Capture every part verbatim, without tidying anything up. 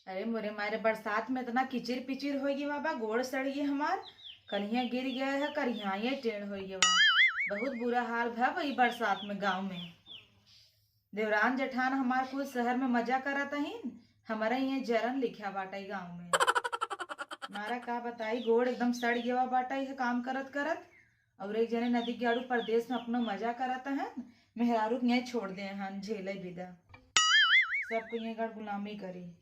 अरे मोरे मारे, बरसात में इतना किचिर पिचिर होइ गवा बा, गोड़ सड़ गवा हमार। कलिया गिर गवा है, करिहाइये टेढ़ होइ गवा बा। बहुत बुरा हाल भवा बा ई बरसात में गाँव में। देवरान जेठान हमार कुल शहर में मजा करत अहिन, हमरा इहे जरन लिख्या बाटइ गाँव में। मारा का बताई, गोड़ एकदम सड़ गवा बाटइ इहे काम करत करत। और एक जने नदी के आड़ू परदेस में अपनो मजा करत अहन, मेहरारू के इहे छोड़ दे अहन, झेलइ बिदा। सब कोई इहे गड़ गुलामी करी।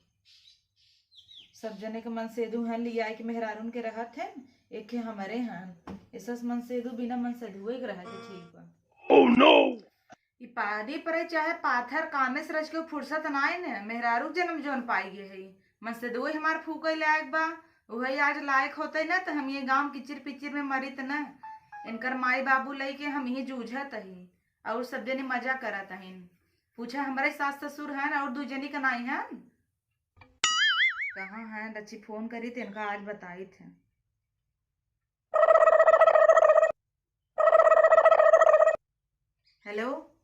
सब जने के मनसेदू हन, लियाए के मेहरारून के रहत हन, एक के हमरे हन। एसस मनसेदू बिना मनसेदुए के रहे के ठीक बा। Oh no! ई पानी परे चाहे पाथर, कामे से रच के फुर्सत नाई न, मेहरारू जन्म जौन पाई गए है। मनसेदुए हमार फूके लायक बा, उहे आज लायक होते ना, तो हम ये गाँव किचिर पिचिर में मरित न। इनकर माई बाबू लइके हम इहे जूझत ही, और सब जने मजा करत हइन। पूछा, हमरे सास ससुर हन और दू जनी के नाई हन? कहाँ हैं? रची फोन करी त इनका आज बताइत हैं। हेलो,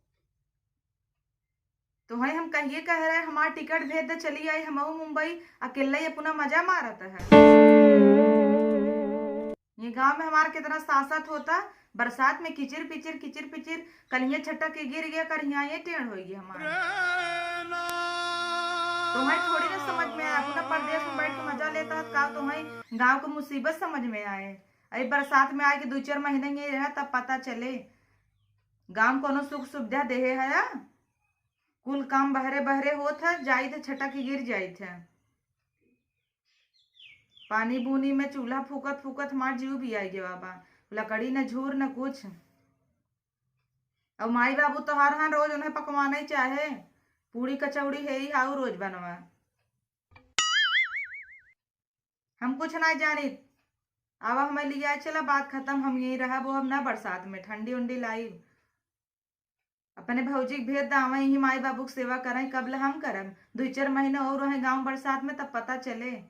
तोहई हम कहिए कह रहे, हमार टिकट भेज दे, चली आई हमहू मुंबई, अकेले ही अपना मजा मारत है। ये गांव में हमार कितना सासत होता, बरसात में किचिर पिचिर, किचिर पिचिर, कलिया छटक के गिर गया, करिहाइये टेढ़ होइ गवा हमार। तुम्हें थोड़ी ना समझ में आए, अपना परदेस में बैठ के मजा लेता है, का तुम्हें गांव के मुसीबत समझ में आए? अरे बरसात में आए के दू चार महीने ये रहा, तब पता चले। गांव कोनो सुख सुविधा देहे है? कुल काम बहरे बहरे होत है, जाइत है, छटक के गिर जाइत है। पानी बूनी में चूल्हा फूकत फूकत हमार जीव भी आई गवा बा। लकड़ी न झूर न कुछ। अब माई बाबू तोहार हन, रोज उन्हें पकवाना ही चाहे, पूड़ी कचौड़ी है ही हाउ रोज बनवा। हम कुछ ना जानित। आवा हमें लिया चला, बात खत्म। हम यहीं रहब, वो हम ना बरसात में ठंडी उंडी लाई। अपने भौजी के भेज दा, वहीं माई बाबू के सेवा करें, कब ले हम करब? दुई चार महीना और रहे गांव बरसात में, तब पता चले।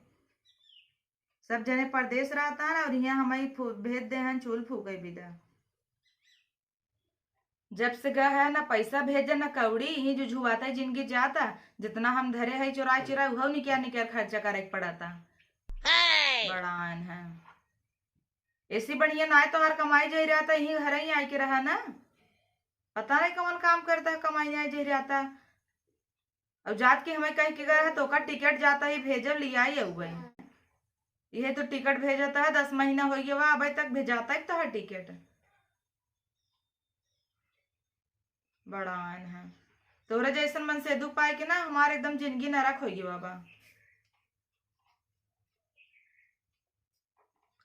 सब जने परदेस रहता है ना, और यहाँ हमें फू-, भेज दे हैं चूल फूके बिदा। जब से गए है ना पैसा भेजे ना कौड़ी, यहीं जुझुआता है जिंदगी जाता। जितना हम धरे है चुराए चुराए, उहो निकिया निकिया खर्चा करे के पड़ता। बड़ान है। ऐसी बढ़िया ना है तोहार कमाई जाई रहता, यहीं घर ही आए के रहा ना। पता नहीं कौन काम करता है, कमाई आए जाई रहता। और जात के हमें कह के गए है तो ओकर टिकट जाता ही भेजब, लियाई अउबे। यह तो टिकट भेजता है, दस महीना हो गया, अबे तक भेजाता है तो है टिकट। बड़ान है। तोरे जैसन मनसेदू पाए के ना हमार एकदम जिंदगी नरक होइ गवा बा।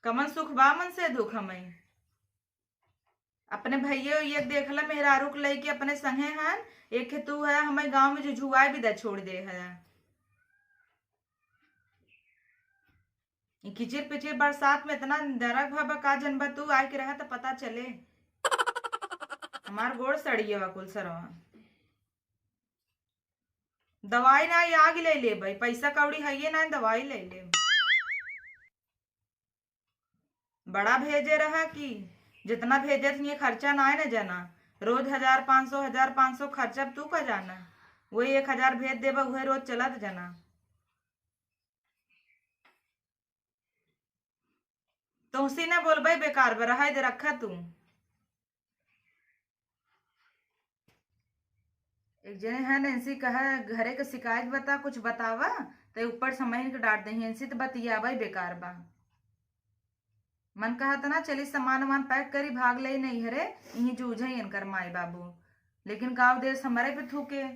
कमन सुख बा मनसेदू क हमें। अपने भइये उइये के देखला, मेहरारू के लइके अपने संगे हन, एक तू है, हमें गांव में जुझुआए बिदा छोड़ दे है। ई किचिर पिचिर बरसात में इतना नरक भवा बा, का जनबा तू, आए के रहा त पता चले। हमार गोड़ सड़िए बा कुल सरवा। दवाई ना, ई आग ले ले भाई, पैसा कौड़ी है ये ना, दवाई ले ले। बड़ा भेजे रहा कि जितना भेजे थे, ये खर्चा ना है ना जाना, रोज हजार पाँच सौ, हजार पाँच सौ खर्चा तू का जाना, वही एक हजार भेज देबा, वही रोज चलत जाना। तुमसे ना बोलबे, बेकार बा, रहा दे, रखा तू। एक जने है नैन्सी कहा, "घरे के शिकायत बता, कुछ बतावा," ते ऊपर से महीन के डांट दही, "इनसे तो बतियावा ही बेकार बा।" मन कहा था ना, चली सामान वामान पैक करी, भाग ले नहीं हरे, यहीं जूझे इनकर माई बाबू। लेकिन गाँव देश हमारे पे थूके,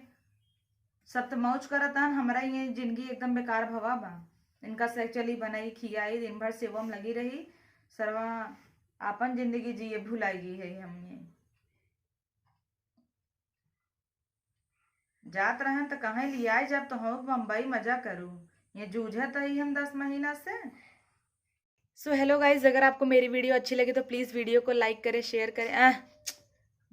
सब तो मौज करत हन, हमरा ये जिंदगी एकदम बेकार भवा बा। इनका से चली बनाई, खियाई, दिन भर सेवा में लगी रही, सरवा आपन जिंदगी जिए भुलाई गई है हमने। जात रहन त कहे लियाए जब तो हो बम्बई मजा करू, ये जूझत ही हम दस महीना से। So hello guys, अगर आपको मेरी वीडियो अच्छी लगी तो प्लीज वीडियो को लाइक करें, शेयर करें। आह,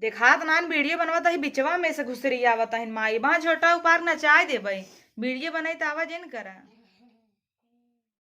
देखात नान वीडियो बनवा तो ही बिचवा में से घुसरी आवत है माई, बा छोटा उपार नचाए दे भाई, वीडियो बनाई तो आवाज इन करा।